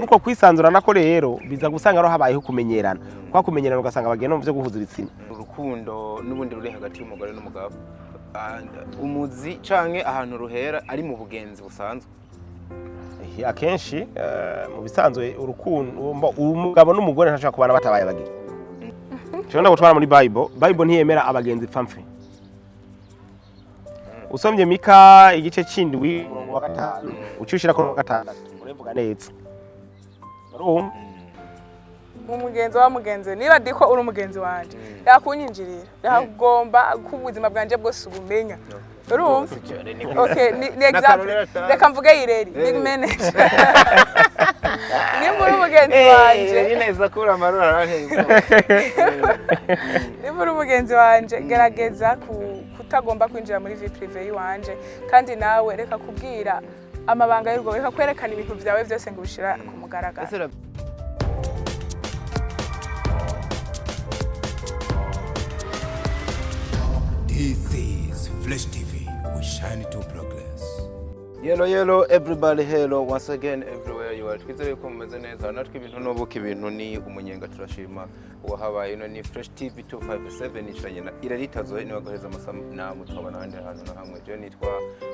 Uko kwisanzura nako rero biza gusanga ari habayeho kumenyerana, kwa kumenyerana ugasanga bagiye no mu byo guhuza ibitsina. Urukundo n'ubundi ruri hagati y'umugore n'umugabo. Umuzi canke ahantu ruhera ari mu bugenzi busanzwe. Akenshi mu bisanzwe urukundo, umugabo n'umugore ntashobora kubana batabaye abagenzi. Nshobora gutwara muri Bible. Bible ntiyemera abagenzi pfamfe. Usomye Mika igice c'indwi, umurongo wa gatanu uciye ushirako wa gatandatu, urabivuga neza, urumva? Mu mugenzi wa mugenzi, niba diko uri umugenzi wanje, yakunyinjirira, yakugomba ko ubuzima bwanje bwose ubumenya, urumva? Okay, ni example. Reka mvuge Ireri big manager, nimba uri umugenzi wanje, neza kuri amarura aranteye. Nimba uri umugenzi wanje, gerageza kutagomba kwinjira muri vie privée yiwanje, kandi nawe reka kubwira amabanga y'urugo, reka kwerekana ibintu byawe byose ngo ubishira ku mugaragaro. This is Flash TV. We shine to progress. Yellow, yellow, everybody, hello once again, everywhere you are. Twizere yuko mumeze neza, natwe ibintu n'ubuka ibintu ni umunyenga, turashima uwahabaye. Ino ni Fresh TV 257, nicaranye na Irarita Zoe, niwe guheza amasanamu tukabona ahandi hantu na hamwe. Je nitwa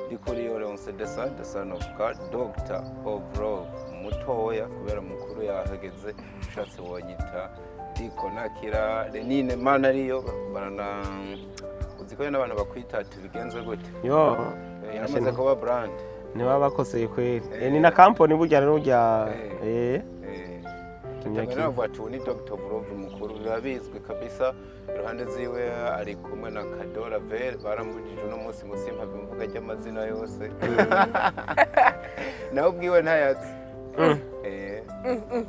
Ndikuriyo Leonce Desa, the son of God, Doctor of Love, mutoya kubera mukuru yahageze, ushatse wonyita Diko. Nakira Lenine mana ariyo barana, uzi ko n'abantu bakwita tubigenze gute? Yo. Yaramaze kuba brand. Ntibaba bakoseye kweri. Ni na kampani burya rero burya. Kimya Kimwe navuga ati ubu ni Dr. Love mukuru, biba bizwi kabisa. Iruhande ziwe ari kumwe na Kadora Ver, baramubujije uno munsi ngo simpave mvuga ry'amazina yose, nawe ubwiwe ntayazi.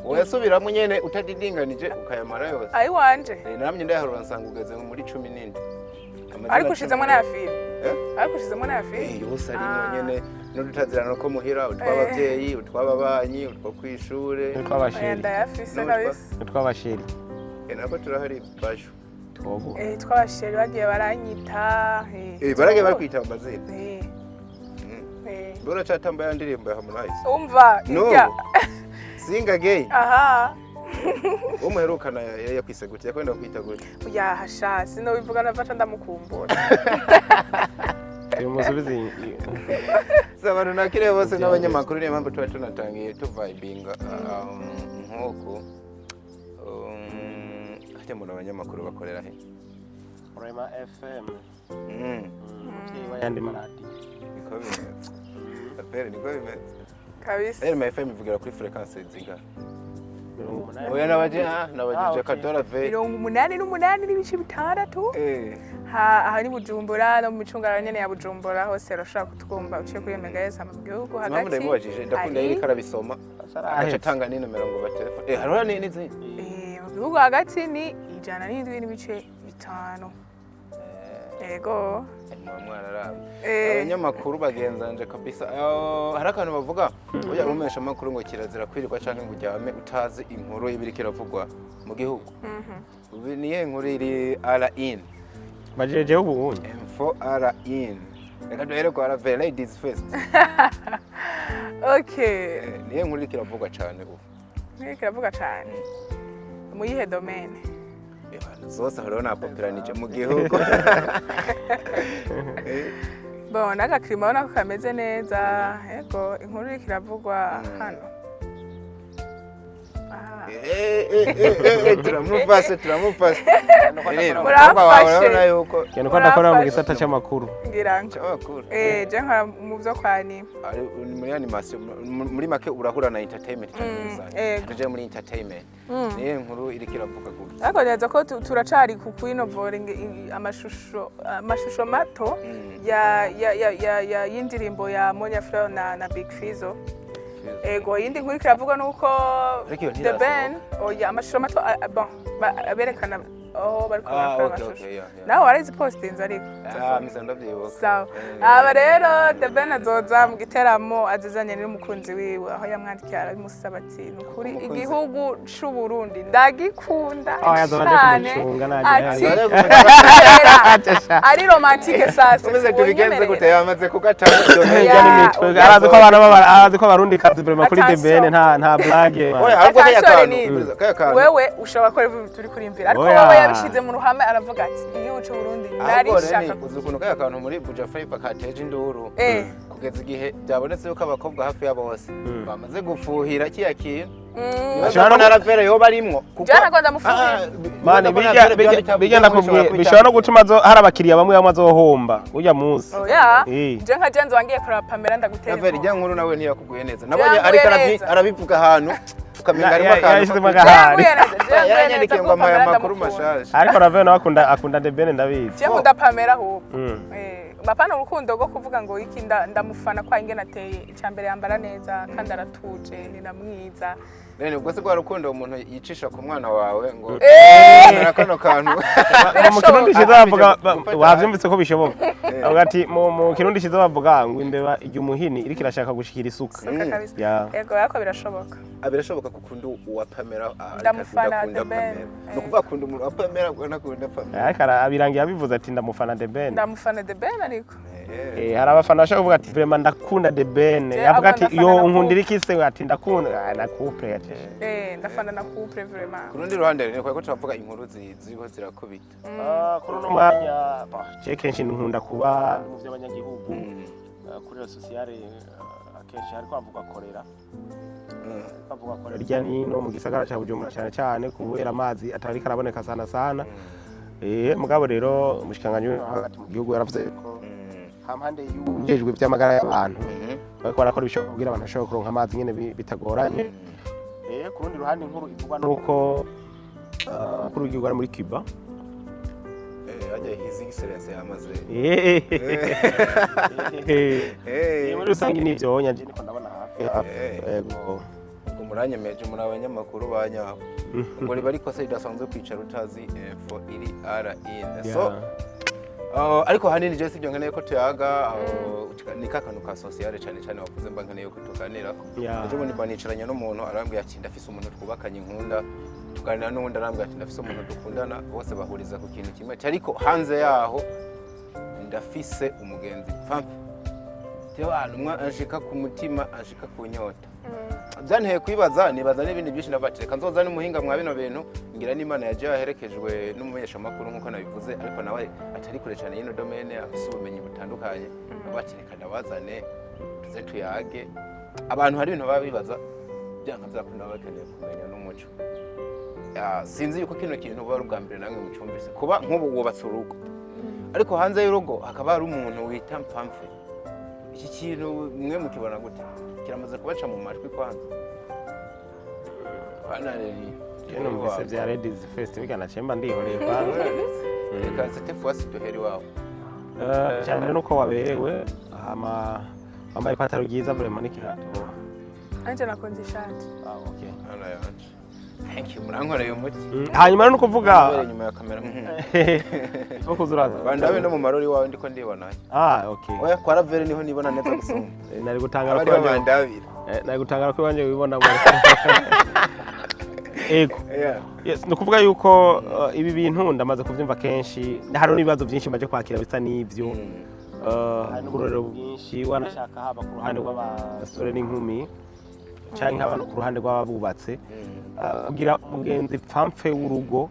Uyasubiramo nyene utadidinganije ukayamara yose. Ayiwanje. Namye ndayaharura nsanga ugeze nko muri 17. Amazina Ariko ushizemo 14. n'aya filime? Eh? Ariko ushizemo n'aya filime? Yose arimwo. Ah. Nyene n'udutazirano ko muhira, utw'abavyeyi, utw'ababanyi, utwo kw'ishure. Oya. N'utw'abasheri. Ndayafise. N'utwa- Kabisa. N'utw'abasheri. Nako turahari bashu. Twogo. Tw'abasheri bagiye baranyita. Baragiye barakwita amazina. Mbona uracatamba ya ndirimbo ya Harmonize? Umva. No. Irya. Sing again. Aha. Uwo muherukana yari yakwise gute? Yakwenda kwita gute? Yahasha, sinobivuga, navaca ndamukumbura. Tumusubize. Si abantu nakiriye bose n'abanyamakuru, niyo mpamvu tuba tunatangiye tuvibinga nk'uku. Harya mbona abanyamakuru bakorera he? Rema FM. Umuvyeyi w'ayandi maradiyo. Niko bimeze. Apere niko bimeze. Kabisa. Rema FM ivugira kuri fréquence zingahe? 80. Oya, nabaje ah nabajije. Ah, okay. Kadora V. 88.6. Aha ni Bujumbura no mu micungararo nyene ya Bujumbura, hose urashobora kutwumva uciye kuri mega yose mu gihugu Impamvu hagati. ndabibajije, ndakunda yariko arabisoma agaca atanga n'inomero ngo batelefone. Hariho n'izindi. Mu gihugu hagati ni 107.5, yego. Muba mwararaba. Eh. Abanyamakuru bagenzanje kabisa. Hari akantu bavuga burya, umesha amakuru ngo kirazira kwirirwa canke ngo uryame utazi inkuru y'ibiriko iravugwa mu gihugu. Ubu niyo nkuru iri ara in Bajejeho ubundi. Info ara in. Reka duhere kwa Rave, ladies first. Okay. Niyo nkuru iriko iravugwa cane ubu? Ntiriko iravuga cane mu yihe domaine? Ahantu zose hariho napoperanije mu gihugu. Bon, n'agakirima ubona ko kameze neza. Yego, inkuru iriko iravugwa hano. Aha. Turamufashe, turamufashe. Muramfashe. Umukobwa wawe urabona yuko Cyane ko adakora mu Murafashe. gisata c'amakuru. Ngira ngo c'amakuru. Je nkora mu vyo kwanima. Ari muri animation, muri make urahura na entertainment cyane muri rusange. Ego. Tuje muri entertainment, niyo nkuru iriko iravuga gutya? Ariko neza ko turacari ku kwinovora amashusho mato ya y'indirimbo ya Monia Fleur na Big Fizzo. Ego, iyindi nkuru iravuga nuko Ariko iyo The Ben, oya, amashusho mato, bon, aberekana Aho bariko Ah, barakora okay, amashusho. okay, yeah. Nawe warazipostinze ariko. Ah, misa ndavyibuka. Sawa. Aba rero The Ben azoza mu giteramo azizanye n'umukunzi wiwe, aho yamwandikiye arabimusaba ati: "Ni ukuri Umukunzi. igihugu c'u Burundi ndagikunda Aho yazoba aje cane." kumucunga naje. Ati Aje kubera ari romantique sasa. Umeze tubigenze gute? Yamaze kugatanga. Yeah. N'imitwe arazi ko abana baba arazi ko abarundi kazi vraiment kuri The Ben nta blague. Oya, ahubwo kaya Attention, kantu Reni. kaya kantu. Wewe ushobora gukora ibintu turi kurimvira, ariko Oya. wowe yabishize mu ruhame, aravuga ati: "Igihugu c'u Burundi Ahubwo narishaka." Reni, uzi ukuntu kaya kantu muri Buja Flava kateje induru kugeza igihe byabonetse yuko abakobwa hafi ya bose bamaze gufuhira kiya kintu. Nibaza Ashobora ko no na Ravere yoba arimwo kuko Jewe ntabwo ndamufuhira. Ah, Mani nibaza ko na bijya Ravere bijya bijya ndakubwiye bishobora bishobora no gutuma zo hari abakiriya bamwe bamwe azohomba urya munsi. Oya. Eh. Je nka jenzo wangiye kuraba Pamela, ndagutera Ravere inkuru. ijya nkuru nawe ntiyakuguye neza. Nabonye Yanguye ariko neza. arabivuga ahantu ukamenga harimo akantu. Yashizemo Je agahari. yanguye neza, je yanguye neza Yaranyandikiye kuko ngo ampaye Pamela amakuru ndamukunda. mashasha. Ariko Ravere nawe akunda The Ben, ndabizi. Je nkunda Pamela ahubwo. Mm. Eh, bapana urukundo rwo kuvuga ngo iki, ndamufana kwa ingene ateye. Icya mbere yambara neza kandi aratuje, ni na mwiza. Rene, ubwo se rwa rukundo umuntu yicisha ku mwana wawe ngo Eh! na kano kantu? Mu Kirundi cyiza bavuga Gufata- wavyumvise ko bishoboka, bavuga ati mu Kirundi cyiza bavuga ngo imbeba ijya umuhini iriko irashaka gushikira isuka. Suka kabisa. Yeah. Yego, yako birashoboka. Ah, birashoboka ko ukunda uwa Pamela, ah, ariko Ndamufana udakunda The Ben. Pamela. Ni ukuvuga akunda umuntu wa Pamela ubwo anakunda Pamela. Ariko abirangiye abivuze ati: "Ndamufana The Ben." Ndamufana The Ben ariko. Eh, hari abafana bashobora kuvuga ati: "Vraiment ndakunda The Ben." Je, Yavuga ahubwo ati: ndafana "Yo na unkundira iki se?" Ati: "Ndakunda na couple." Ati Eh, ndafana na couple vraiment. Ku rundi ruhande rero ko turavuga inkuru ziriho zirakubita. Ah, kuri uno mwanya bah, je kenshi nkunda kuba mu by'abanyagihugu. Kuri réseaux sociaux akenshi hariko havugwa korera, havugwa korera hirya nino mu gisagara ca Bujumbura, cyane cyane kubera amazi atariko araboneka sana sana. Eh, mugabo rero umushikiranganji wo hagati mu gihugu yaravuze ko hampande y'ubujejwe by'amagara y'abantu bariko barakora ibishoboka kugira abantu bashobore kuronka amazi nyene bitagoranye. Eh, ku rundi ruhande inkuru ivugwa nuko umukuru w'igihugu ari muri Cuba. Hajya His Excellence yamaze. Muri rusange nivyo nyanje niko ndabona hafi hafi. Yego. Ubwo muranyemeje muri abanyamakuru ba nyabo, ubwo riba ari ikosa ridasanzwe kwicara utazi info iri RN so. Ariko hanini je sibyo nkeneye ko tuyaga, ni kakantu ka sociale cyane cyane wavuze mba nkeneye ko tuganirako. Ejo bundi mba nicaranye n'umuntu arambwira ati: "Ndafise umuntu twubakanye inkunda." Tuganira n'uwundi arambwira ati: "Ndafise umuntu dukundana." Bose bahuriza ku kintu kimwe ati: "Ariko hanze yaho ndafise umugenzi pfampe tewa umwe anshika ku mutima, anshika ku nyota." Byanteye kwibaza, nibaza n'ibindi byinshi, ndavuga reka nzoza n'umuhinga mwa bino bintu. Ngira n'Imana yaje yaherekejwe n'umumenyeshamakuru nk'uko nabivuze, ariko nawe atari kure cyane y'ino domaine, afise ubumenyi butandukanye. Ndavuga ati reka ndabazane tuze tuyage. Abantu hari ibintu baba bibaza, byanka byakunda baba bakeneye kumenya n'umuco. Ya, sinzi yuko kino kintu buba ari ubwa mbere namwe mucumvise, kuba nk'ubu wubatse urugo ariko hanze y'urugo hakaba hari umuntu wita mpamfe. Iki kintu mwe mukibona gute? Kiramaze kubaca mu matwi kwanza? Bana rero Je numvise vya Ladies First bigana cemba ndihoreye kwanza. Reka cette fois duhere iwawe. Eh, cyane nuko waberewe, hama wambaye ipataro ryiza vraiment n'ikirato. Anje nakunze ishati. Ah, okay. Hano yanje, thank you, murankoreye umuti. Hanyuma no kuvuga Mbere inyuma ya kamera. Ko kuzuraza. Bandabe no mu marori wawe ndiko ndibona. Ah, okay. Oya, kwa Ravere niho nibona neza gusumba. Nari gutangara abari ko wanje bandabira. Nari gutangara ko wanje wibona mu ego. Yeah. Yes, ni ukuvuga yuko ibi bintu ndamaze kuvyumva kenshi, hari n'ibibazo byinshi maje kwakira bisa n'ivyo. Hari n'uburorero bwinshi wanashaka, haba ku ruhande rw'abasore n'inkumi canke haba no ku ruhande rw'ababubatse. Kugira umugenzi pfamfe w'urugo,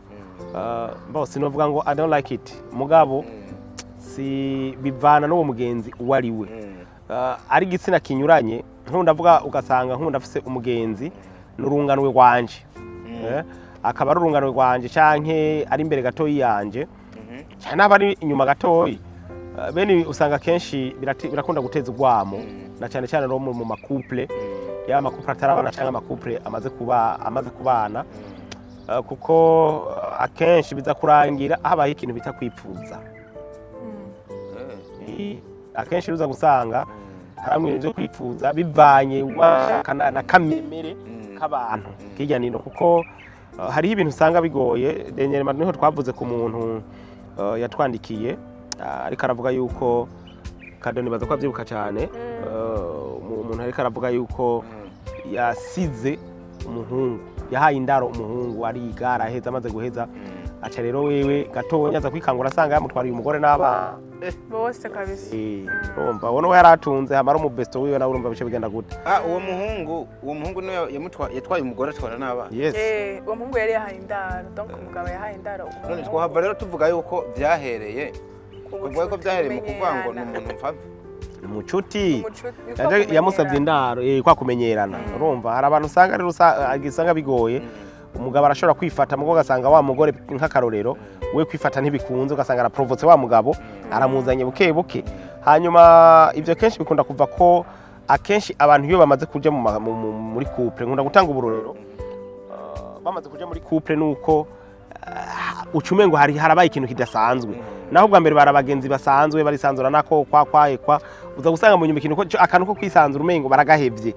bose novuga ngo I don't like it, mugabo si bivana n'uwo mugenzi uwo ari we. Ari igitsina kinyuranye, nkunda avuga ugasanga nkunda afise umugenzi n'urunganwe rwanje. Akaba ari urunganwe rwanje canke ari imbere gatoyi yanje canke aba ari inyuma gatoyi. Bene ibi usanga kenshi birakunda guteza urwamo, na cyane cyane no mu ma couple, yaba ama couple atarabana canke ama couple amaze kubana. Kuko akenshi biza kurangira habaho ikintu bita kwipfuza. Akenshi uza gusanga haramwe ibintu byo kwipfuza bivanye washaka na kamemere k'abantu hirya nino, kuko Hariho ibintu usanga bigoye. Dernièrement niho twavuze ku muntu yatwandikiye, ariko aravuga yuko kado nibaza ko avyibuka cyane. Umuntu ariko aravuga yuko yasize umuhungu, yahaye indaro umuhungu, ariga araheza, amaze guheza aca rero wewe gatonya aza kwikangura asanga yamutwariye umugore n'abana bose kabisa. Urumva ubona we yaratunze hamara umubesto wiwe nawe, urumva bice bigenda gute? Ah, uwo muhungu niwe yatwaye umugore atwara n'abana? Yes. Uwo muhungu yari yahaye indaro, donc umugabo yahaye indaro None umuhungu. twahava rero tuvuga yuko vyahereye Ku tuvuga ko bucuti, vyahereye mu kuvuga ngo ni kumenyerana. umuntu mfave? Umucuti. Umucuti, niko Yaje yamusabye kumenyerana. indaro, kwa kumenyerana. Urumva hari abantu usanga rero usanga bigoye. Umugabo arashobora kwifata, mugo ugasanga wa mugore nk'akarorero we kwifata ntibikunze, ugasanga araprovotse wa mugabo, aramuzanye buke buke. Hanyuma ibyo kenshi bikunda kuva ko akenshi abantu iyo bamaze kuja muri couple, nkunda gutanga uburorero, bamaze kuja muri couple nuko ucume ngo hari harabaye ikintu kidasanzwe, naho ubwa mbere bari abagenzi basanzwe barisanzura nako kwa kwahekwa, uza gusanga mu nyuma ikintu akantu ko kwisanzura umengo baragahevye.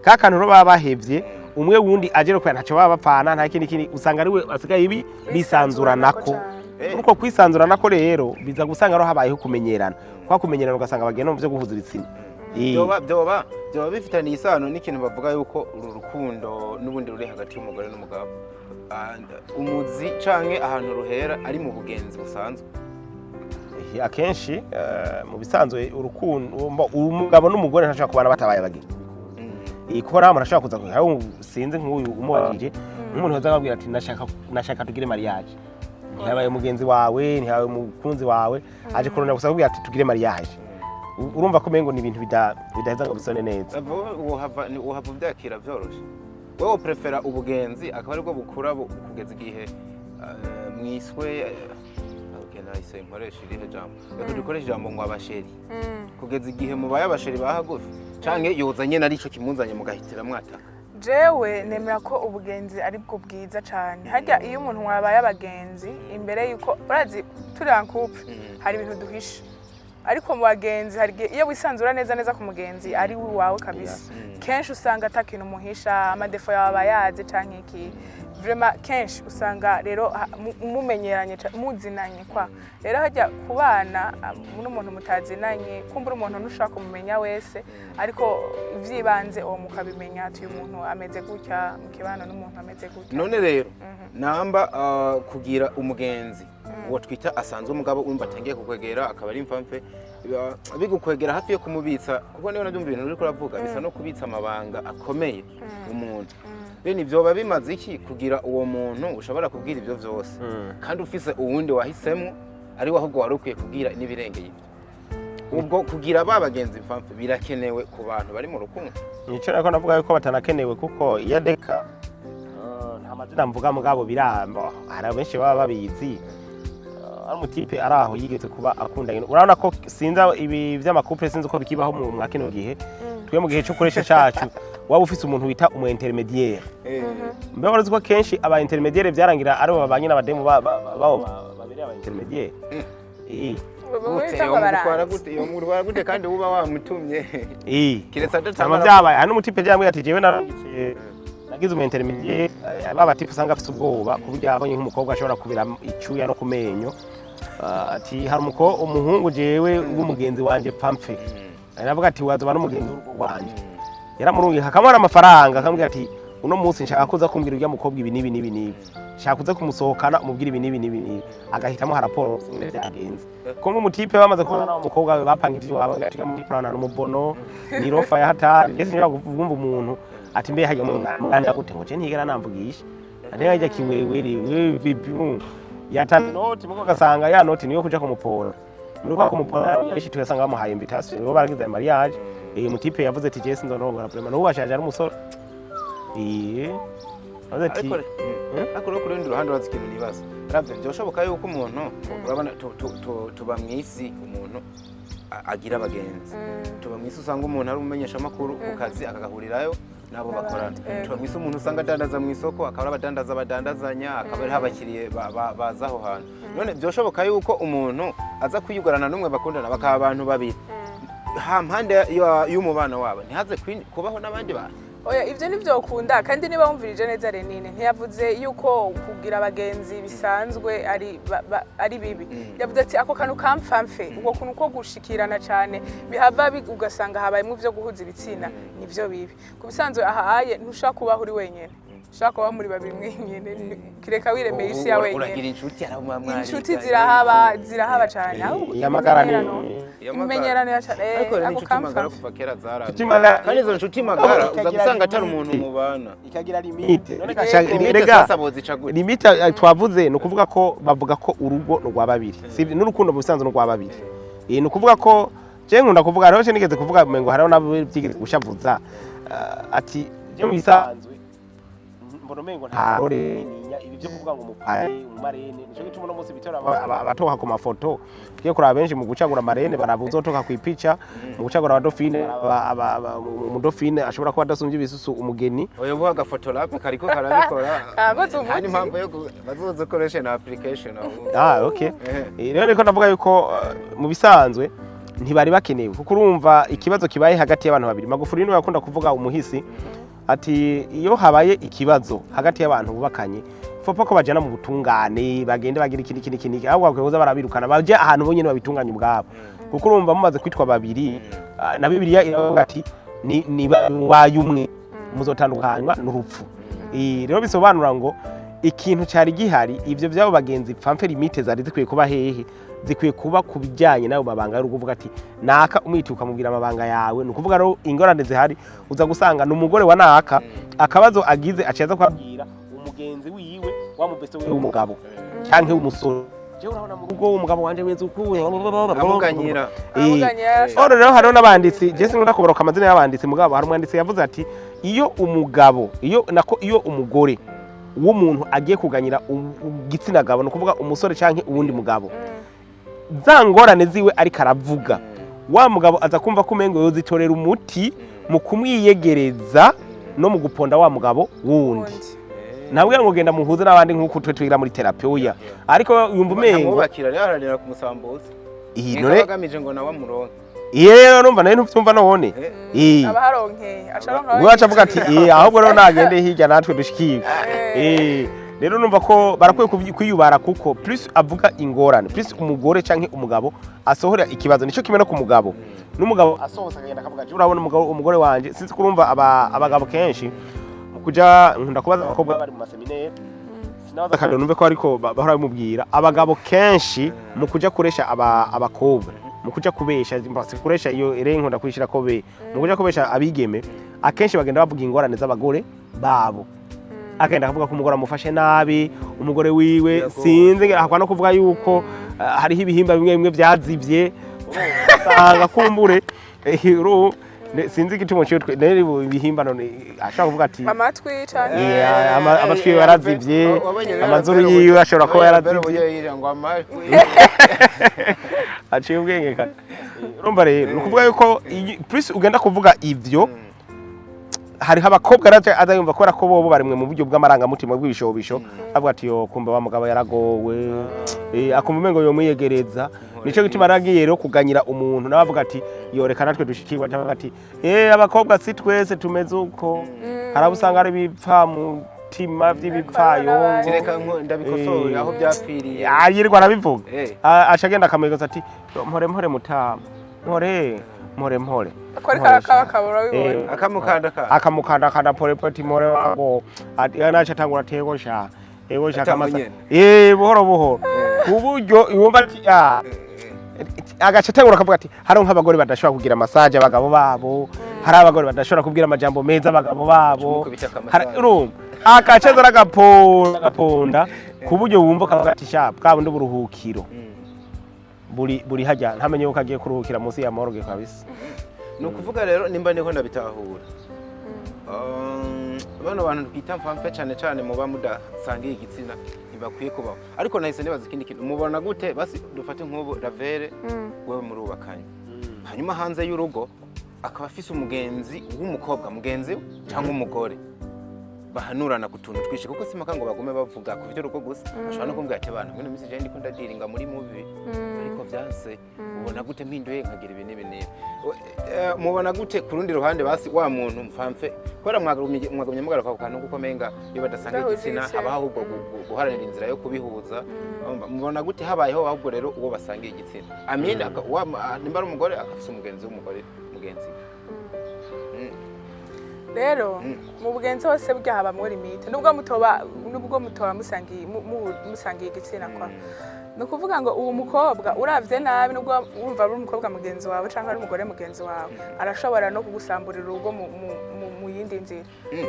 Ka kantu rero baba bahevye, umwe wundi aje kubera ntacyo baba bapfana, nta kindi kindi, usanga ari we asigaye bisanzura nako. Eh. Muri uko kwisanzura nako rero biza gusanga rero habayeho kumenyerana, kwa kumenyerana ugasanga bagenda mu byo guhuza ibitsina. Byoba bifitaniye isano n'ikintu bavuga yuko uru rukundo n'ubundi ruri hagati y'umugore n'umugabo. Ah, umuzi canke ahantu ruhera ari mu bugenzi busanzwe. Akenshi mu bisanzwe urukundo, umugabo n'umugore ntashobora kubana batabaye abagenzi. Kuko nawe umuntu ashobora kuza sinzi nk'uyu umubajije, nk'umuntu yoza akabwira ati nashaka tugire mariage, ntiyabaye umugenzi wawe, ntiyabaye umukunzi wawe, aje kurondera gusa akubwira ati tugire mariage. Urumva ko umengo ni ibintu bidaheza ngo bisone neza. Wohava ubyakira vyoroshe? Wowe prefera ubugenzi akaba aribwo bukura kugeza igihe mwiswe okay, nahise nkoresha irihe jambo? Reka dukoreshe ijambo ngo abachéri, kugeza igihe mubaye abachéri ba hagufi, canke yoza nyene arico kimuzanye mugahitira mwataka? Jewe nemera ko ubugenzi ari bwo bwiza cyane. Harya iyo umuntu wabaye abagenzi imbere yuko urazi turi en couple, hari ibintu duhisha, ariko mu bagenzi hari igihe iyo wisanzura neza neza ku mugenzi ari we wawe kabisa, kenshi usanga atakintu umuhisha, amadéfauts yawe aba yazi canke iki. Vraiment kenshi usanga rero mumenyeranye muzinanye kwa rero hajya kubana n'umuntu mutazinanye, kumbura umuntu ntushobora kumumenya wese, ariko ivy'ibanze uwo mukabimenya, ati uyu muntu ameze gutya mu kibano n'umuntu ameze gutya. None rero namba kugira umugenzi uwo twita asanzwe, umugabo umva atangiye kukwegera akaba ari imfamfe, bigukwegera hafi yo kumubitsa, kuko niyo nabyumva ibintu uriko uravuga bisa no kubitsa amabanga akomeye umuntu bene ivyo bimaze iki kugira uwo muntu ushobora kubwira ivyo vyose kandi ufise uwundi wahisemwo ari we ahubwo wari ukwiye kubwira n'ibirengeye ibyo? Ubwo kugira ba bagenzi mfamfe birakenewe ku bantu bari mu rukundo? Nico nako navuga yuko batanakenewe, kuko iyo adeka nta mazina mvuga, mugabo biramba hari benshi baba babizi. Ari umutipe ari aho yigeze kuba akundanye, urabona ko sinza ibi vy'amacouple, sinzi uko bikibaho mu mwa kino gihe. Twe mu gihe cyo kuresha cacu waba ufise umuntu wita umu intermédiaire. Mbe warazi ko kenshi aba intermédiaire byarangira ari bo babanye n'abademu babo babereye aba intermédiaire? Gute? Iyo gute? Iyo mutwara gute kandi uba wamutumye? Kiretse Hama adatanga. Vyabaye hari n'umutipe yambwiye ati jewe narangitse nagize umu intermédiaire, ba batipe usanga afise ubwoba ku buryo abonye nk'umukobwa ashobora kubira icyuya no ku menyo. Ati hari umuhungu jewe w'umugenzi wanje pamfe, aravuga ati wazoba n'umugenzi w'urugo rwanje. Yaramurungiye akamuha amafaranga, akamubwira ati uno munsi nshaka kuza kumbwira urya mukobwa ibi n'ibi n'ibi n'ibi, nshaka kuza kumusohokana umubwira ibi n'ibi n'ibi n'ibi, agahitamo raporo ingene vyagenze. Ko umutipe bamaze kubona nawe umukobwa we bapanga ivyo waba gatika muri plana n'umubono ni rofa ya hatari ndetse nshobora kumva umuntu ati mbe hajya muganda gute ngo je ntigera namvugisha, ati hajya kiwewere wewe vipi? Yatanze noti muko agasanga ya noti niyo kuja kumupora muri kwa kumupora benshi tugasanga bamuhaye invitation, nibo baragize mariage. Mutipe yavuze ati je sinzorongora vraiment, n'ubu ashaje ari umusore. Yavuze ati Ariko ariko rero ku rundi ruhande urazi ikintu nibaza ravyo byoshoboka yuko umuntu urabona tuba mu isi umuntu agira abagenzi, tuba mu isi usanga umuntu ari umumenyeshamakuru ku kazi akagahurirayo n'abo bakorana, tuba mu isi umuntu usanga adandaza mu isoko akaba ari abadandaza badandazanya, akaba ariho abakiriye baza aho hantu. None byoshoboka yuko umuntu aza kwiyugarana n'umwe bakundana bakaba abantu babiri ha mpande y'umubano wabo ntihaze kubaho n'abandi bantu? Oya, ivyo nivyo ukunda. Kandi niba wumvirije neza, Renine ntiyavuze yuko kugira abagenzi bisanzwe ari ari bibi. Yavuze ati ako kantu kamfamfe, uko kuntu ko gushikirana cane bihava ugasanga habayemwo ivyo guhuza ibitsina, nivyo bibi. Ku bisanzwe aha aye ntushobora kubaho uri wenyene, ushobora kuba muri babiri mwenyene, kireka wiremeye isi ya Uragira wenyene. inshuti araba. Inshuti zirahaba, zirahaba cane. Ahubwo Iyamagara ni imenyerano ya cane. Ariko rero ako n'inshuti magara kamfamfe kuva kera zaramye. Inshuti magara- Kandi izo nshuti magara uza Ikagira gusanga atari limite. umuntu mubana. Ikagira limite. None Limite. Erega Sasa bozica gute? Limite twavuze ni ukuvuga ko bavuga ko urugo ni urwa babiri. Si n'urukundo mu bisanzwe ni urwa babiri. Ni ukuvuga ko je nkunda kuvuga hariho, je nigeze kuvuga ngo hariho nabo byigeze gushavuza, ati je mu bisanzwe mbona umengo nta rore nininya ibi byo kuvuga ngo umupare, umu marraine. Nico gituma uno munsi bitora abatoka ku mafoto. Ugiye kuraba benshi mu gucagura marraine baraba uzotoka kw'ipica, mu gucagura aba dauphine umu dauphine ashobora kuba adasumbye ibisusu umugeni. Oya, buha agafoto rape kariko karabikora. Kakoze umuti. Nta n'impamvu yo bazoza ukoreshe na application ahubwo. Ah, okay. Rero niko ndavuga yuko mu bisanzwe ntibari bakenewe, kuko urumva ikibazo kibaye hagati y'abantu babiri. Magufuli niwe yakunda kuvuga, umuhisi, ati iyo habaye ikibazo hagati y'abantu bubakanye, fopa ko bajana mu butungane, bagende bagira ikindi ikindi ikindi, ahubwo bakwiye kuza barabirukana baje ahantu bonyene babitunganye ubwabo, kuko urumva mumaze kwitwa babiri, na Bibiliya iravuga ati ni baye umwe, muzotandukanywa n'urupfu. Rero bisobanura ngo ikintu cyari gihari, ibyo by'abo bagenzi pfamfe, limite zari zikwiye kuba hehe? Zikwiye kuba ku bijyanye n'ayo mabanga y'urugo. Uvuga ati naka umwita ukamubwira amabanga yawe, ni ukuvuga rero ingorane zihari uza gusanga ni umugore wa naka, akabazo agize aciye aza kubabwira umugenzi wiwe wa mubese wiwe w'umugabo canke w'umusore: jewe urabona mu rugo umugabo wanje meze uku. Amuganyira. Amuganyira. Oro rero hariho n'abanditsi, je sinkunda kubaroka amazina y'abanditsi, mugabo hari umwanditsi yavuze ati iyo umugabo, iyo nako iyo umugore w'umuntu agiye kuganyira igitsina gabo, ni ukuvuga umusore canke uwundi mugabo, za ngorane ziwe ariko aravuga, wa mugabo aza kumva ko umengo yozitorera umuti mu kumwiyegereza no mu guponda wa mugabo wundi. Ntabwo ngo genda muhuze n'abandi nk'uko twe twigira muri thérapie, oya, ariko yumva umengo Ntamwubakira rero, aharanira kumusambuza. Iyi None none agamije ngo nawe amuronke. Iyo numva nawe ntuvyumva none. Aba haronkeye, acaronka. Ubwo aca avuga ati ahubwo rero nagende hirya natwe dushikirwe. Rero numva ko barakwiye kwiyubara, kuko plus avuga ingorane, plus umugore canke umugabo asohora ikibazo, nico kimwe no ku mugabo, n'umugabo asohotse akagenda akavuga ati urabona umugabo, umugore wanje. Sinzi kurumva abagabo kenshi mu kuja, nkunda kubaza abakobwa bari mu ma séminaire, sinabaza akarero numve ko ariko bahora bimubwira. Abagabo kenshi mu kuja kuresha abakobwa, mu kuja kubesha, mbase kuresha, iyo ere nkunda kwishira ko be mu kuja kubesha abigeme, akenshi bagenda bavuga ingorane z'abagore babo. Agenda akavuga ko umugore amufashe nabi, umugore wiwe. Biragoye. Sinzi, hakwa no kuvuga yuko hariho ibihimba bimwe bimwe byazivye, usanga kumbure sinzi igituma ciwe nere ibihimba none ashobora kuvuga ati Amatwi canke amatwi yiwe yarazivye, amazuru yiwe ashobora kuba yarazivye. Ngo amajwi. Aciye ubwenge kare. Urumva rero ni ukuvuga yuko plus ugenda kuvuga ivyo, hariho abakobwa araja aza yumva kubera ko bobo barimwe mu buryo bw'amarangamutima bw'ibishobisho, avuga ati yo kumva wa mugabo yaragowe, akumva umengo yomwiyegereza. Nico gituma aragiye rero kuganyira umuntu, nawe avuga ati yoreka natwe dushikirwa, cyangwa ati abakobwa si twese tumeze uko, hari abo usanga ari ibipfamutima by'ibipfayongo. Reka ndabikosore aho byapfiriye. Yirirwa arabivuga. Aca agenda akamwegeza ati mpore mpore mutama, mpore mpore mpore. Akora karakaba urabibona. Akamukanda ka Akamukandakanda pole pole ati mpore wako, ati naca atangura ati ego sha, ego sha. Atanga Kamasa nyene. Buhoro buhoro ku buryo yumva ati agaca atangura akavuga ati hariho nk'abagore badashobora kugira massage abagabo babo, hari abagore badashobora kubwira amajambo meza abagabo babo. Kumukubita aka massage. Urumva agaca aza aragaponda agaponda ku buryo wumva akavuga ati sha bwa bundi buruhukiro buri hajya, ntamenye yuko agiye kuruhukira munsi ya morgue kabisa. Ni ukuvuga rero nimba niko ndabitahura, bano bantu twita mfamfe cyane cyane muba mudasangiye igitsina ntibakwiye kubaho. Ariko nahise nibaza ikindi kintu: mubona gute basi dufate nk'ubu Ravere, wewe murubakanye, hanyuma hanze y'urugo akaba afise umugenzi w'umukobwa mugenzi we cyangwa umugore? Bahanurana ku tuntu twinshi, kuko simaka ngo bagume bavuga ku vy'urugo gusa. Bashobora no kumbwira ati: "Bana, mwino minsi je ndiko ndadiringa muri movie, ariko vyanse. Ubona gute mpinduye nkagira ibi n'ibi n'ibi?" Mubona gute ku rundi ruhande, basi wa muntu mpfamfe, kubera mwagumye mugaruka ku kantu kuko menga iyo badasanga Badahuje igitsina, igitsina. habaho ahubwo guharanira inzira yo kubihuza. Urumva, mubona gute habayeho ahubwo rero uwo basangiye igitsina, amina, nimba ari umugore akafise umugenzi w'umugore mugenzi we? Rero mu bugenzi hose burya habamwo limite, nubwo mutoba musangiye igitsina. Kwa ni ukuvuga ngo uwo mukobwa uravye nabi, nubwo wumva ari umukobwa mugenzi wawe canke ari umugore mugenzi wawe, arashobora no kugusamburira urugo mu yindi nzira,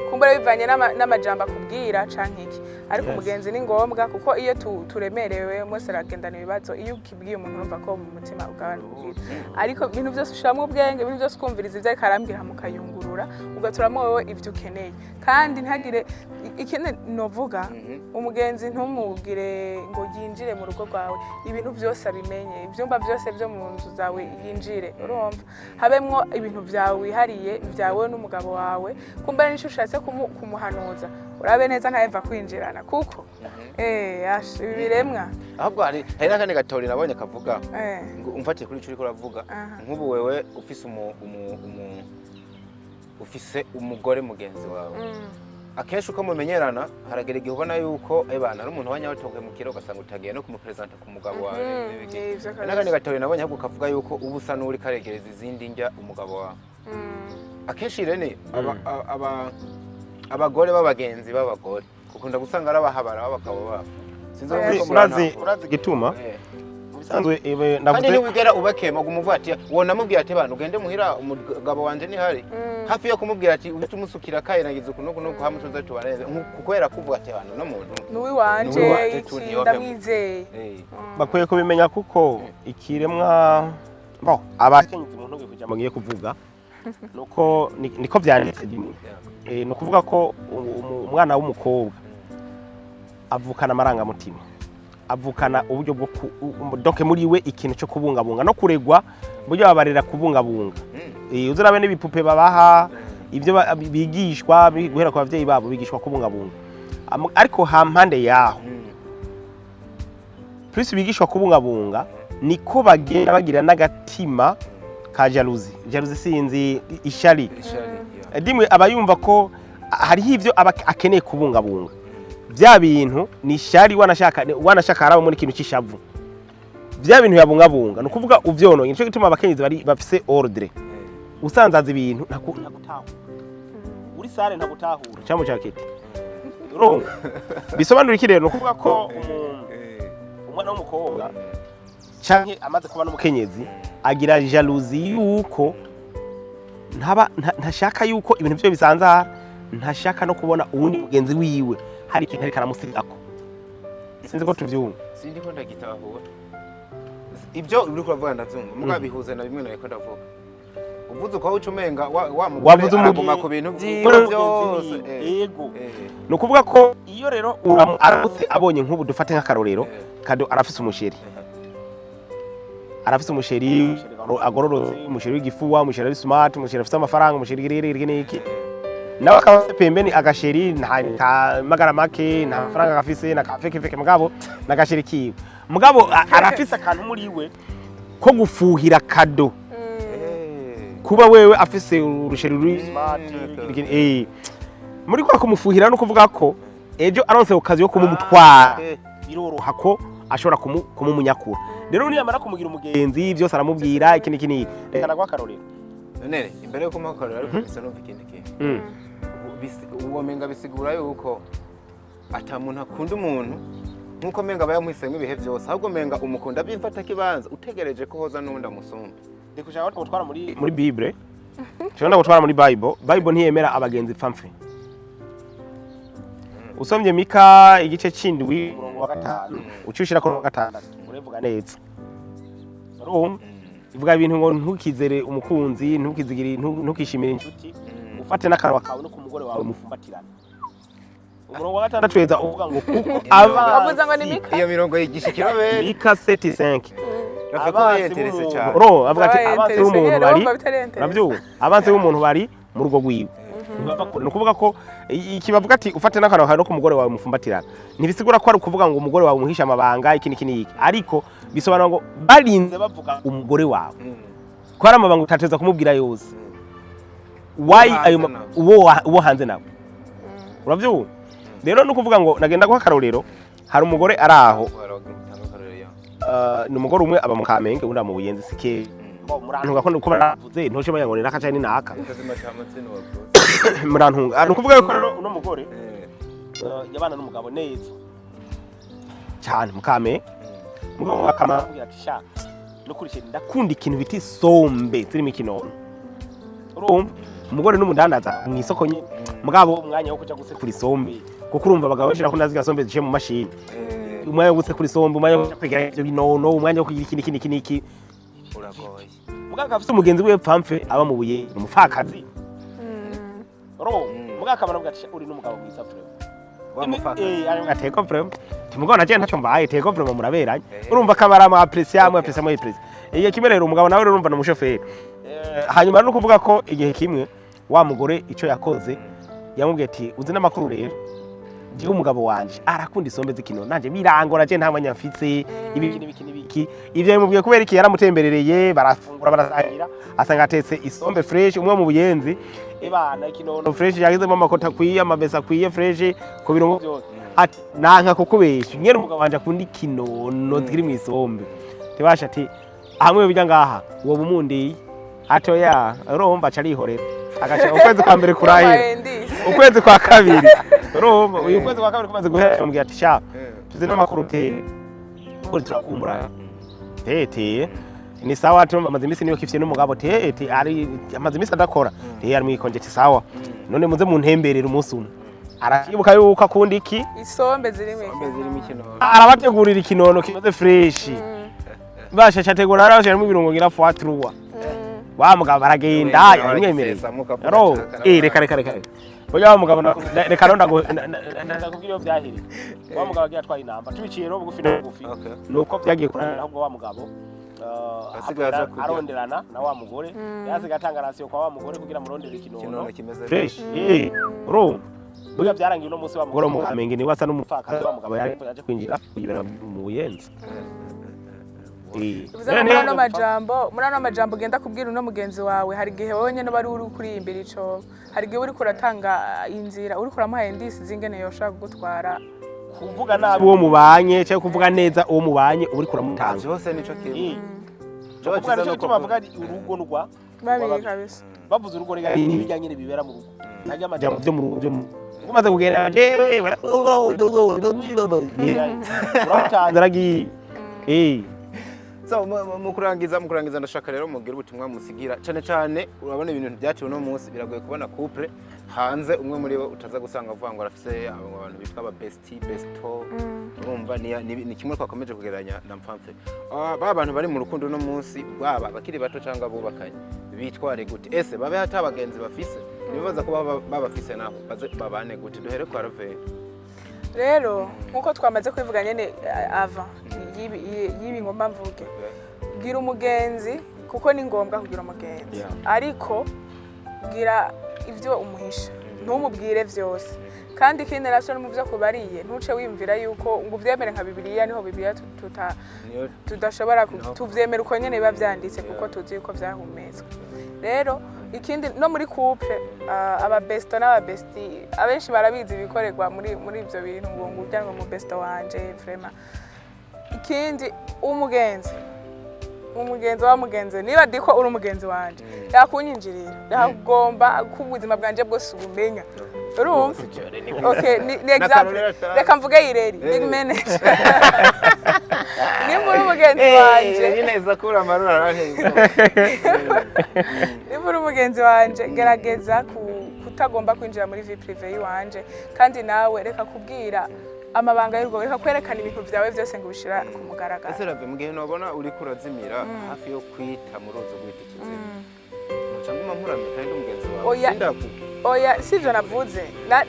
kumbura bivanye n'amajambo akubwira canke iki. Ariko umugenzi ni ngombwa, kuko iyo turemerewe mwese aragendana ibibazo. Iyo ukibwiye umuntu, urumva ko mu mutima ugabanuka. Ariko ibintu byose ushiramwo ubwenge, ibintu byose ukumviriza ivyo ariko arambwira, mukayungurura, ugaturamo wowe ivyo ukeneye. Kandi ntagire ikindi novuga, umugenzi ntumubwire ngo yinjire mu rugo rwawe ibintu byose abimenye, ibyumba byose byo mu nzu zawe yinjire. Urumva, habemwo ibintu byawe wihariye, byawe n'umugabo wawe. Kumba n'icyo ushatse kumuhanuza, urabe neza ntaheva kwinjirana, kuko ash, ibi biremwa. Ahubwo hari n'akandi gatori nabonye kavuga ngo umfatiye kuri ico uriko uravuga. Nk'ubu wewe ufise umugore mugenzi wawe, akenshi uko mumenyerana haragera igihe ubona yuko ebana ari umuntu wa nyawe, mu ugasanga utagiye no kumupresenta ku mugabo wawe n'ibiki. Ivyo kabisa. N'akandi gatori nabonye ahubwo kavuga yuko uba usa n'uri karegereza izindi ndya umugabo wawe. Akenshi rene abagore b'abagenzi b'abagore ukunda gusanga ari abahabara b'abagabo babo. Sinzi uko Urazi, urazi igituma? Mu bisanzwe Kandi ndavuze ntiwigera ubakema ngo umuvuga ati wonamubwira ati: "Bana, ugende muhira, umugabo wanje ntihari." Hafi yo kumubwira ati uhite umusukira kayirangiza uku n'uku n'uku, hamwe tuze tubane, kubera kuvuga ati: "Bana, no muntu N'uwiwanje N'uwiwanje tu, iki ntiyohema." Ndamwizeye. Bakwiye kubimenya, kuko ikiremwa bo abakenyezi mu ntuge kugira ngo ngiye kuvuga nuko niko vyanditse rimwe. Ni ukuvuga ko umwana w'umukobwa avukana amarangamutima, avukana uburyo bwo donc muri we ikintu cyo kubungabunga no kuregwa, buryo babarera kubungabunga. Uzurabe n'ibipupe babaha, ibyo bigishwa guhera ku bavyeyi babo, bigishwa kubungabunga. Ariko hampande yaho, plus bigishwa kubungabunga, niko bagenda bagira n'agatima ka jalousie. Jalousie, sinzi, ishari. Ishari, yeah. Dimwe aba yumva ko hariho ivyo aba akeneye kubungabunga. Bya bintu ni ishari, wanashaka harabamo n'ikintu cy'ishavu. Bya bintu yabungabunga, ni ukuvuga uvyononye. Nico gituma abakenyezi bari bafise ordre. Usanzaza ibintu, ntagutahura uri sale, ntagutahura cyangwa cakete. Urumva bisobanura iki? Rero ni ukuvuga ko umwana w'umukobwa canke amaze kuba n'umukenyezi agira jalousie yuko ntaba ntashaka yuko ibintu byo bisanzara, ntashaka no kubona uwundi mugenzi wiwe hari ikintu ariko aramusigako. Sinzi ko tuvyumva. Sindi ko ndagitahura ibyo uri kuravuga. Ndavyumva, mugabo bihuze na bimwe nariko ndavuga. Uvuze uko uca umenga wa mugore Wavuze araguma ku bintu vyiwe umugore byose. mugenzi wiwe. Yego. Ni ukuvuga ko iyo rero aramutse abonye, nk'ubu dufate nk'akarorero, Kado arafise umuchéri, arafise umuchéri agororotse, umuchéri w'igifuwa, umuchéri ari smart, umuchéri afise amafaranga, umuchéri iki n'iki, nawe akaba afise pembeni agachéri nta ka magara make, nta mafaranga gafise, na kafekefeke, mugabo n'agachéri kiwe. Mugabo arafise akantu muri we ko gufuhira Kado kuba wewe afise uruchéri ruri smart. Muri kwa kumufuhira no kuvuga ko ejo aronse ku kazi yo kumumutwara, biroroha ko ashobora kumumunyakura. Rero niyamara kumugira umugenzi, byose aramubwira, iki n'iki n'iki. Reka naguha akarorero. None imbere yo kumuha akarorero, ariko bisa numva ikindi kintu. Uwo menga bisigura yuko ata muntu akunda umuntu nkuko menga aba yamuhisemo ibihe byose, ahubwo menga umukunda byimfata kibanza utegereje ko hoza n'undi amusumba. Ndikushaka ko gutwara muri Bible, nshobora gutwara muri Bible. Bible ntiyemera abagenzi pfamfe. Usomye Mika igice c'indwi, umurongo wa 5 ucushira ko wa 6, uravuga neza. Urumva, ivuga ibintu ngo ntukizere umukunzi, ntukizigire, ntukishimire inshuti, ufate n'akanwa kawe no ku mugore wawe mufumbatirane. Umurongo wa 6 weza uvuga ngo kuko Wavuze ngo ni abansi Mika? Iyo mirongo yigisha ikirobere. Mika 7:5. Bavuga ko Abansi bayenterese b'umuntu- cyane. Ro avuga ati Babaye abansi intéressé, b'umuntu nyene, bari urumva bitari intéressé. Uravyumva, abansi b'umuntu bari mu rugo rwiwe. Ntibava kure. Ni ukuvuga ko iki bavuga ati ufate n'akantu kawe no ku mugore wawe mufumbatirana, ntibisigura ko ari ukuvuga ngo umugore wawe umuhishe amabanga, iki n'iki n'iki, ariko bisobanura ngo barinze bavuga umugore wawe ko hari amabanga utateza kumubwira yose. Why? Hanze Ayo nawe. Uwo hanze nawe uravyumva. Rero ni ukuvuga ngo nagenda guha akarorero, hari umugore ari aho, ni umugore umwe aba mu Kamenge, undi aba mu Buyenzi. Sike murantunga ko nuko baravuze ntushobora ngo ni naka canke ni naka. Murantunga. Ni ukuvuga yuko rero uno mugore yabana n'umugabo neza cyane mu Kamenge, mugabo akamubwira ati: "Sha, nukuri chéri, ndakunda ikintu bita isombe zirimo ikinono." Urumva umugore n'umudandaza mu isoko nyine, mugabo umwanya wo kuja gusekura isombe, kuko urumva abagabo benshi bakunda zirya sombe ziciye mu mashini, umwanya wo gusekura isombe, umwanya wo kuja kwegera ivyo binono, umwanya wo kugira iki n'iki n'iki n'iki, uragoye. Mugabo akaba afise umugenzi wiwe pfamfe aba mu Buye, umupfakazi. Urumva mugabo akaba aravuga ati: "Sha, uri n'umugabo mwiza vraiment." Wa mupfakazi. Aravuga ati: "Ego vraiment." Timugabo naje ntacyo mbaye, tego vraiment muraberanye. Eh. Urumva akaba aramu apprécier, amu apprécier, amu apprécier. Igihe kimwe rero umugabo nawe rero urumva ni umushoferi. Hanyuma no kuvuga ko igihe kimwe wa mugore ico yakoze, yamubwiye ati: "Uzi n'amakuru rero, jewe umugabo wanje arakunda isombe z'ikinono, nanje birangora, je nta mwanya mfise, ibi n'ibiki n'ibiki." Ivyo yamubwiye kubera iki? Yaramutemberereye, barafungura, barasangira, asanga atetse isombe fresh, umwe mu Buyenzi ibana ikinono fresh, yagizemo amakota akwiye, amabesa akwiye fresh ku birungo byose, ati: "Nanka kukubesha nyene umugabo wanje akunda ikinono ziri mu isombe." Tibasha ati: "Hamwe bijya ngaha woba umundiye." Atoya, urumva aca arihorera, agaca ukwezi kwa mbere kurahera, ukwezi kwa kabiri, urumva uyu kwezi kwa kabiri kumaze guhera, amubwira ati: "Sha, tuzi n'amakuru uteye kuri turakumbura." Tete ni sawa, turumva amaze iminsi niyo kifye n'umugabo, tete ari amaze iminsi adakora, tete ari mwikonje. Ati: "Sawa, none muze muntemberere umunsi umwe." Arakibuka yuko akunda iki? Isombe zirimo. Isombe zirimo ikinono. Arabategurira ikinono kimeze fresh, basha ategura, arabashiramo ibirungo ngira fois trois. Wa mugabo baragenda, yamwemereye. Ro, reka reka reka reka. Burya wa mugabo reka rero ndakubwira iyo vyahiriye. Wa mugabo agiye atwaye inamba, tubiciye rero bugufi na bugufi. Nuko vyagiye kurangira, ahubwo wa mugabo Asigaye aza kurya. aronderana na wa mugore, yasigaye atanga ration kwa wa mugore kugira amurondere ikinono Ikinono kimeze fresh. Urumva burya byarangiye uno munsi wa mugore wo mu Kamenge niwe asa n'umupfakazi, wa mugabo yaje kwinjira kwibera mu Buyenzi. Bivuze ngo muri ano majambo ugenda kubwira uno mugenzi wawe, hari igihe wowe nyene uba ari uri kuriyimbira icobo, hari igihe uriko uratanga inzira, uriko uramuha indices z'ingene yoshobora kugutwara. Kuvuga nabi uwo mubanye cyangwa kuvuga neza uwo mubanye, uba uriko uramutanga. Byose nico kimwe. Cyo Kuvuga bakiza nicyo nuko gituma bavuga ati urugo nurwa babiri kabisa. Bavuze urugo rega ni ibijya nyine bibera mu rugo, ntajya amajambo byo mu rugo byo mu rugo umaze kugenda jewe uramutanze, aragiye. So mu kurangiza ndashaka rero mugire ubutumwa musigira, cyane cyane urabona ibintu byaciwe uno munsi, biragoye kubona couple hanze umwe muri bo utaza gusanga avuga ngo arafise abo bantu bitwa aba bestie, besto. Urumva ni kimwe twakomeje kugereranya na mpfamfe. Ba bantu bari mu rukundo uno munsi, baba abakiri bato cyangwa abubakanye, bitware gute? Ese babe hata abagenzi bafise nibaza kuba babafise naho baze babane gute? Duhere kwa Raveri. Rero nkuko twamaze kubivuga nyene, ava y'ibi ngomba mvuge: gira umugenzi, kuko ni ngombwa kugira umugenzi, ariko gira ibyo umuhisha, ntumubwire byose. Kandi ikindi nacyo, no mu byo kubariye, ntuce wiyumvira yuko ngo uvyemere nka Bibiliya. Niho Bibiliya Niyo tudashobora No. tuvyemera uko nyene biba vyanditse, kuko tuzi yuko vyahumetswe. Rero ikindi, no muri couple, aba besto n'aba bestie, abenshi barabizi ibikorerwa muri ivyo bintu, ngo urya ngo mu besto wanje vraiment. Ikindi, umugenzi wa mugenzi, niba diko uri umugenzi wanje, yakunyinjirira, yakugomba ko ubuzima bwanje bwose ubumenya. Urumva, okay, ni example, reka mvuge Ireri big manager, nimba uri umugenzi wanje, neza kuri amarura aranteye ubwoba. Nimba uri umugenzi wanje, gerageza kutagomba kwinjira muri vie privée yiwanje. Kandi nawe reka kubwira amabanga y'urugo, reka kwerekana ibintu byawe byose ngo ubishira ku mugaragaro. Ese Rave, mu gihe nobona uriko urazimira hafi yo kwita mu ruzi guhita ikiziba, nca nguma nkuramye kandi umugenzi wawe? Oya. Sindaku Oya, sivyo navuze.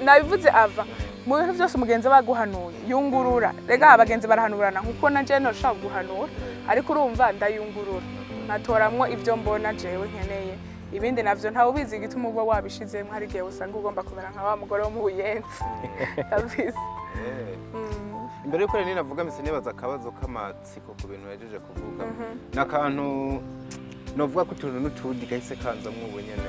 Nabivuze ava mu bintu byose umugenzi aba aguhanuye, yungurura. Rega abagenzi barahanurana, nkuko na jewe noshobora guhanura, ariko urumva ndayungurura, nkatoramwo ibyo mbona jewe nkeneye. Ibindi navyo ntawe ubizi igituma uba wabishizemo. Hari igihe usanga ugomba kumera nka wa mugore wo mu Buyenzi kabisa. Imbere yuko rero navuga, mise nibaza akabazo k'amatsiko ku bintu yajeje kuvuga, n'akantu novuga ko utuntu n'utundi gahise kanzamwo ubu nyene.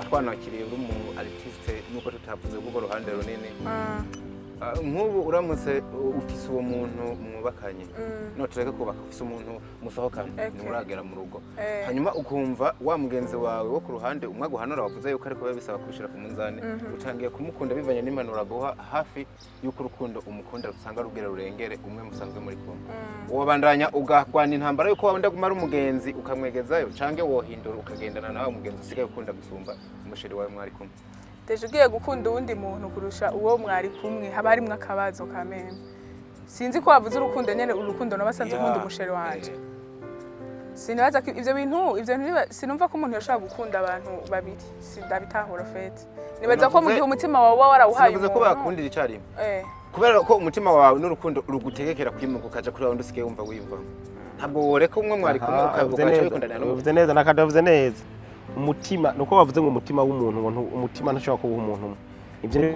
Twanakiriye uri umu artiste, nuko tutavuze kuko ruhande runini. Nk'ubu uramutse ufise uwo muntu mwubakanye, no tureke kubaka, ufise umuntu musohokana, ntimuragera mu rugo, hanyuma ukumva wa mugenzi wawe wo ku ruhande umwe aguhanura, wavuze yuko ariko biba bisaba kubishira ku munzani, utangiye kumukunda bivanye n'impanuro aguha, hafi y'uko urukundo umukunda rusanga rubwira rurengere umwe musanzwe muri kumwe, wobandanya ugahwana intambara yuko wabunda guma ari umugenzi ukamwegezayo, canke wohindura ukagendana nawe mugenzi usigaye ukunda gusumba umuchéri wawe mwari kumwe? Déjà ugiye gukunda uwundi muntu kurusha uwo mwari kumwe, haba harimwo akabazo kameme. Sinzi ko wavuze urukundo nyene, urukundo nabasanzwe nkunda umuchéri wanje. Sinibaza ko ivyo bintu sinumva ko umuntu yoshobora gukunda abantu babiri, sindabitahura en fait. Nibaza ko mu gihe umutima wawe uba warawuhaye Sinavuze ko umuntu bakundira icarimwe, kubera ko umutima wawe n'urukundo rugutegekera kwimuka ukaja kuri wa wundi usigaye wumva wiyumvamo, ntabwo woreka umwe mwari kumwe Uvuze ukaca neza, wikundana n'uwo. Uvuze neza, nakada uvuze neza. Umutima nuko bavuze ngo umutima w'umuntu ngo umutima ntashobora kuwuha umuntu umwe. Ivyo ni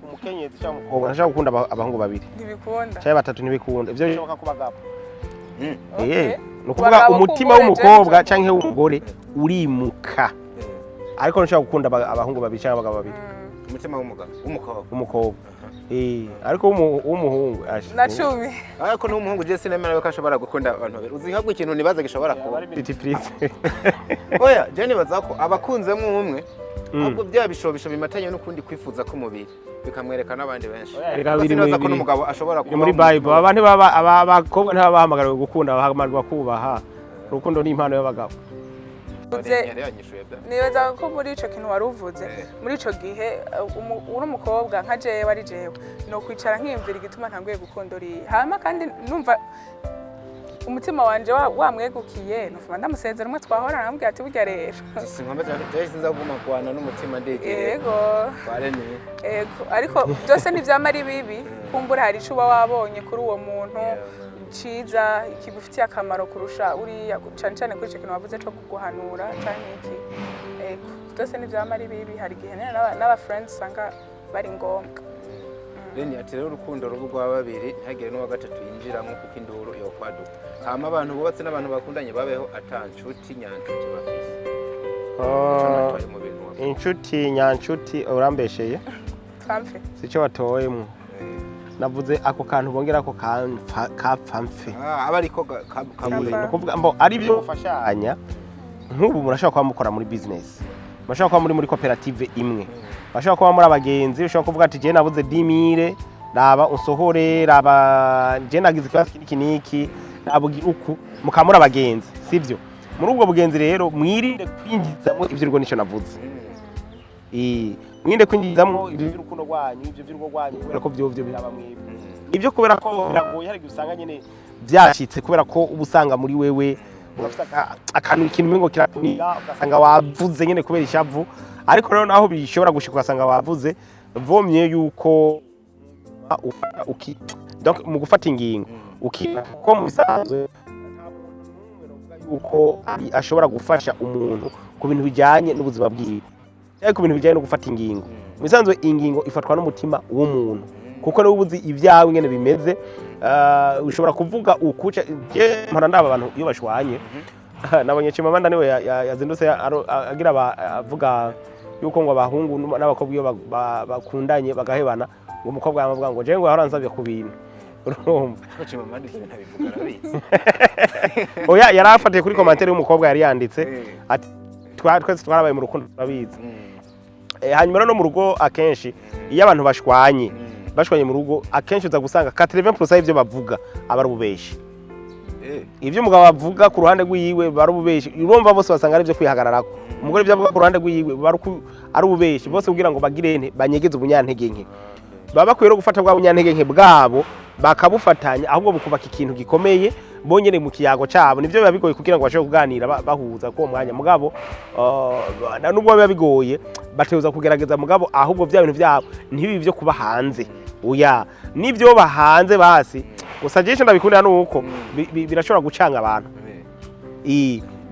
umukenyezi cyangwa umukobwa ntashobora gukunda abahungu babiri Ntibikunda. cyangwa batatu, ntibikunda. Ivyo bishoboka ku bagabo. Ni ukuvuga Bagabo umutima kumbure, w'umukobwa jewe canke w'umugore urimuka, ariko ntushobora gukunda abahungu babiri cyangwa abagabo babiri. Umutima w'umugabo, w'umukobwa. W'umukobwa, ariko w'umuhungu Na 10. Ariko n'umuhungu je sinemera yuko ashobora gukunda abantu babiri. Uzi ntabwo ikintu nibaza gishobora kuba? Multiplice. Oya, je nibaza ko abakunzemo umwe, ahubwo bya bishobisho bimatanye n'ukundi kwifuza k'umubiri bikamwereka n'abandi benshi. Reka Kuko biri sinibaza ko n'umugabo ashobora biri kuba muri Bible. Abantu baba abakobwa ntibabahamagariwe gukunda, bahamagarirwa kubaha. Urukundo ni impano y'abagabo. Yari yanyishuye da. Nibaza ko muri ico kintu wari uvuze, muri ico gihe uri umukobwa nka jewe, ari jewe no kwicara nkiyumvira igituma ntanguye gukunda uriya, hama kandi numva umutima wanje wamwegukiye, nufuma ndamusezera umwe twahorana, namubwira ati burya rero Sinkomeza je, sinza kuguma kwana n'umutima ndigire. Yego. Tware ni Ego, ariko byose ntivyama ari bibi. Kumbura hari ico uba wabonye kuri uwo muntu ciza kigufitiye akamaro kurusha uriya, cane cane kuri ico kintu wavuze co kuguhanura canke iki. Ego, byose ntivyama ari bibi. Hari igihe nyene n'aba friends usanga bari ngombwa. Reni ati rero urukundo ruba urwa babiri, ntihagire n'uwa gatatu yinjiramo kuko induru yokwaduka. Hama abantu bubatse n'abantu bakundanye babeho ata nshuti nyancuti bafise. Ico natoye mu bintu wavuze. Inshuti nyancuti, urambesheye. Twamfe. Sico watoyemwo. Navuze ako kantu bongera ko kapfa mfe. Ah, aba ariko kabure. Ni ukuvuga mbo ari byo mufashanya. Nk'ubu murashobora kuba mukora muri business, murashobora kuba muri koperative imwe, murashobora kuba muri abagenzi. Ushobora kuvuga ati jewe nabuze 10 000, raba unsohore, raba jewe nagize ikibazo iki n'iki, raba ugira uku, mukaba muri abagenzi, sibyo? Muri ubwo bugenzi rero mwirinde kwinjizamo ivy'urugo, nico navuze. Mwirinde kwinjizamo ivyo by'urukundo rwanyu, ivyo by'urugo rwanyu, kubera ko vyovyo biraba mwebwe. Ibyo kubera ko biragoye, hari igihe usanga nyene byacitse, kubera ko uba usanga muri wewe urafise akantu, ikintu umengo kirakuniga, ugasanga wavuze nyene kubera ishavu. Ariko rero naho bishobora gushika ugasanga wavuze, vomye yuko donc mu gufata ingingo ukina ko mu bisanzwe nta muntu n'umwe novuga yuko ashobora gufasha umuntu ku bintu bijyanye n'ubuzima bwiwe cyangwa ku bintu bijyanye no gufata ingingo. Mu bisanzwe ingingo ifatwa n'umutima w'umuntu, kuko niwe uba uzi ibyawe ingene bimeze. Ushobora kuvuga ukuca. Je mpora ndaba abantu iyo bashwanye. Nabonye Chimamanda niwe yazindutse agira avuga yuko ngo abahungu n'abakobwa iyo bakundanye bagahebana, ngo umukobwa yamavuga ngo jewe ngo yahora ansabye ku bintu, urumva? Ko Chimamanda ivyo bintu abivuga arabizi. Oya, yari afatiye kuri commentaire y'umukobwa yari yanditse ati twese twarabaye mu rukundo turabizi. Hanyuma rero no mu rugo akenshi iyo abantu bashwanye, bashwanye mu rugo, akenshi uza gusanga 80% y'ivyo bavuga aba ari ububeshi. Ibyo umugabo avuga ku ruhande rw'iyiwe biba ari ububeshi. Urumva bose basanga ari ibyo kwihagararako. Umugore ibyo avuga ku ruhande rw'iyiwe biba ari ububeshi, bose kugira ngo bagire nte banyegeze ubunyantege nke. Baba bakwiye rero gufata bwa bunyantege nke bwabo bakabufatanya, ahubwo bukubaka ikintu gikomeye bonyene mu kiyago cabo. Nivyo biba bigoye kugira ngo bashobore kuganira bahuza ko mwanya, mugabo nubwo biba bigoye bategerezwa kugerageza. Mugabo ahubwo vya bintu vyabo ntibibe ivyo kuba hanze, oya, nivyo hanze basi gusa. Jewe ico ndabikundira nuko birashobora gucanga abantu,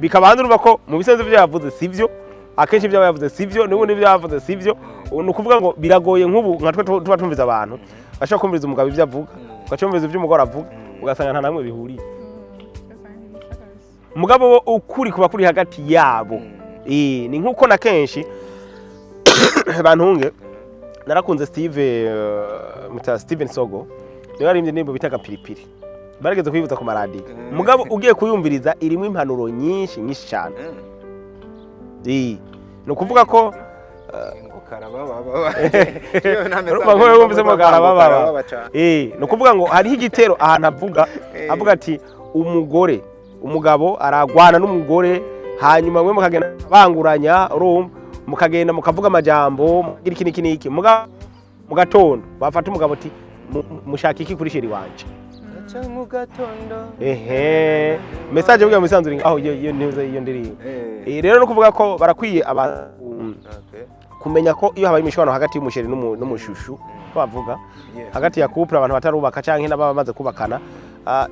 bikaba hanze. Urumva ko mu bisenze ivyo yavuze sivyo. Akenshi ibyo aba yavuze sivyo, n'ubundi ibyo yavuze sivyo. Ni ukuvuga ngo biragoye. Nk'ubu nka twe tuba tumviza abantu bashobora kumviriza umugabo ibyo avuga, ugacumviza ibyo umugore avuga, ugasanga nta namwe bihuriye. Ugasanga ntibisa kabisa. Mugabo bo ukuri kuba kuri hagati yabo. Ni nkuko na kenshi bantunge narakunze Steve, muta Steven Sogo, niwe yaririmbye indirimbo bitaga Piripiri. Barigeze kuyivuza ku maradiyo, mugabo ugiye kuyumviriza irimo impanuro nyinshi nyinshi cyane. Ni ukuvuga ko Ngo karabababa. Urumva ko wumvisemo karabababa. Ni ukuvuga ngo hariho igitero ahantu avuga, avuga ati umugore, umugabo aragwana n'umugore, hanyuma mwe mukagenda banguranya, urumva, mukagenda mukavuga amajambo, mukagira iki n'iki n'iki. Mu gatondo bafata umugabo ati: "Mushaka iki kuri chéri wanje?" Aca mu gatondo. Ehe, message bugira mu isanzure aho iyo ntuze iyo ndirimbo. Rero no kuvuga ko barakwiye aba kumenya ko iyo habaye imishwano hagati y'umu chéri n'umu chouchou, ko bavuga, hagati ya couple, abantu batarubaka canke n'ababa bamaze kubakana,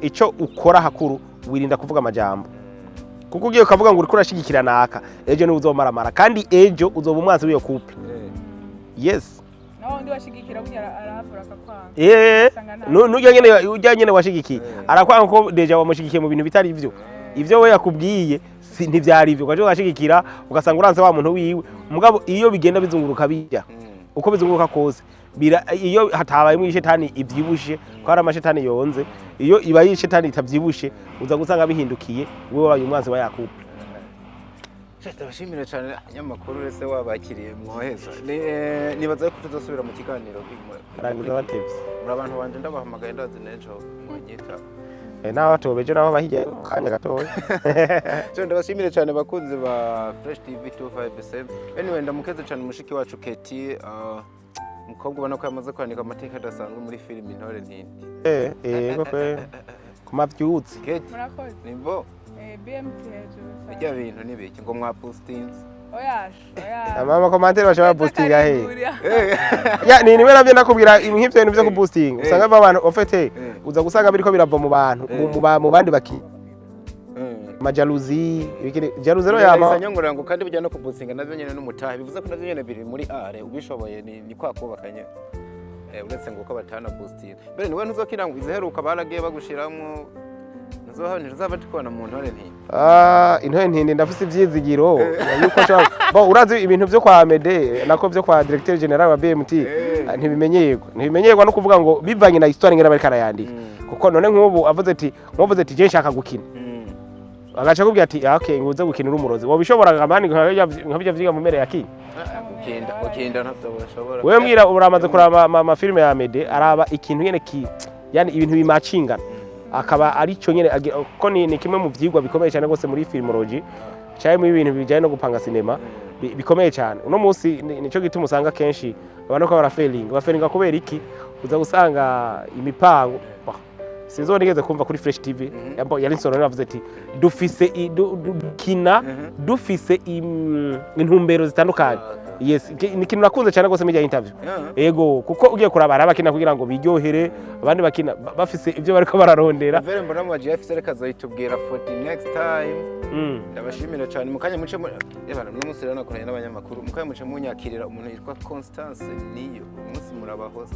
ico ukora hakuru wirinda kuvuga amajambo, kuko ugiye ukavuga ngo uriko urashigikira naka, ejo niwe uzomaramara, kandi ejo uzoba umwansi w'iyo couple. Yes. Naho undi washigikira burya arahavura akakwanga. Usanga Nujya nyene, ujya nyene washigikiye arakwanga, ko déjà wamushigikiye mu bintu bitari ivyo. Ivyo we yakubwiye si ntivyari ivyo, ugaca ugashigikira, ugasanga uranse wa muntu wiwe. Mugabo iyo bigenda bizunguruka, bijya uko bizunguruka kose, iyo hatabayemo ishetani ivyibushe, ko hari amashetani yonze, iyo ibaye ishetani itavyibushe, uza gusanga bihindukiye, wewe wabaye umwansi wa ya couple. Ndabashimira cyane abanyamakuru wese wabakiriye mwoheza. Nibaza ko tuzosubira mu kiganiro. Arangiza batevye. Muri abantu banje, ndabahamagaye, ndazi n'ejo mwanyita. Naho batobeje, naho bahijya kanya gatoya. So ndabashimire cyane bakunzi ba Fresh TV 257. Anyway, ndamukeze cyane mushiki wacu Keti, umukobwa ubona ko yamaze kwandika amateka adasanzwe muri filime Intore Ntindi. Yego kwe ku mavyutsi. Keti, Murakoze. nimbo BMT hejuru sana. Bijya bintu nibiki ngo mwapostinze? Oya, oya. Ama commentaires bashobora boostinga he? Karigurira. Ya, ni nimwe navyo ndakubwira nk'ivyo bintu vyo kuboosting, usanga abantu ofete uza gusanga biriko birava mu bantu, mu bandi baki ma jalousie, ibikini jalousie rero yama. Yama nyongora ngo kandi bijya no kuboostinga navyo nyene n'umutahe, bivuze ko navyo nyene biri muri are ubishoboye ni kwa kubakanye. Uretse ngo ko batana boosting mbere niwe ntuzokira ngo iziheruka baragiye bagushiramwo, ntuzaba tukubona mu Ntore Ntindi. Ah, Intore Ntindi ndafise ivyizigiro yuko nshobora. Bon, urazi ibintu vyo kwa Mede, nako vyo kwa directeur général wa BMT, ntibimenyerwa no kuvuga ngo bivanye na histoire ngene bariko arayandika, kuko none nk'ubu avuze ati, nk'uvuze ati je nshaka gukina, agaca akubwira ati: "Ah, okay, nguze gukina uri umurozi, wobishobora nkamani nka bijya vyiga mu mere ya kinyi?" Gukinda ntavyo bashobora. Wewe mbwira, uramaze kuraba amafilime ya Mede, araba ikintu nyene ki yani ibintu bimacingana, akaba ari cyo nyene ko ni kimwe mu vyigwa bikomeye cyane rwose muri filmology cyangwa mu bintu bijyanye no gupanga sinema bikomeye cyane. Uno munsi nico gituma usanga kenshi abantu ko barafailinga, bafailinga kubera iki? Uza gusanga imipango. Bah, sinzi uwo nigeze kumva kuri Fresh TV, yari nsoro, yavuze ati dufise dukina dufise intumbero zitandukanye. Yes, ni ikintu nakunze cyane rwose muri interview. Ego, kuko ugiye kuraba hari abakina kugira ngo biryohere, abandi bakina bafise ibyo bariko bararondera. Vere mbona mu bagiye afise, reka azoyitubwira for the next time. Ndabashimira cyane. Mukanya muce ebana uno munsi rero nakoranye n'abanyamakuru, mukanya muce munyakirira umuntu yitwa Constance niyo umunsi muraba host.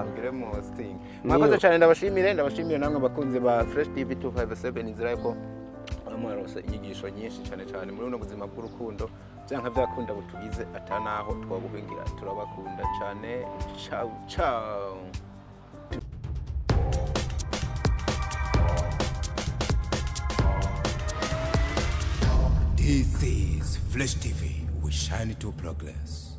Mugire mu hosting. Niyo. Mwakoze cyane, ndabashimire, ndabashimire namwe abakunzi ba Fresh TV 257. Inzira yuko mwarose inyigisho nyinshi cyane cyane muri buno buzima bw'urukundo, byanka byakunda butugize atanaho twabuhingira. Turabakunda cyane. Ciao ciao. This is Fresh TV. We shine to progress.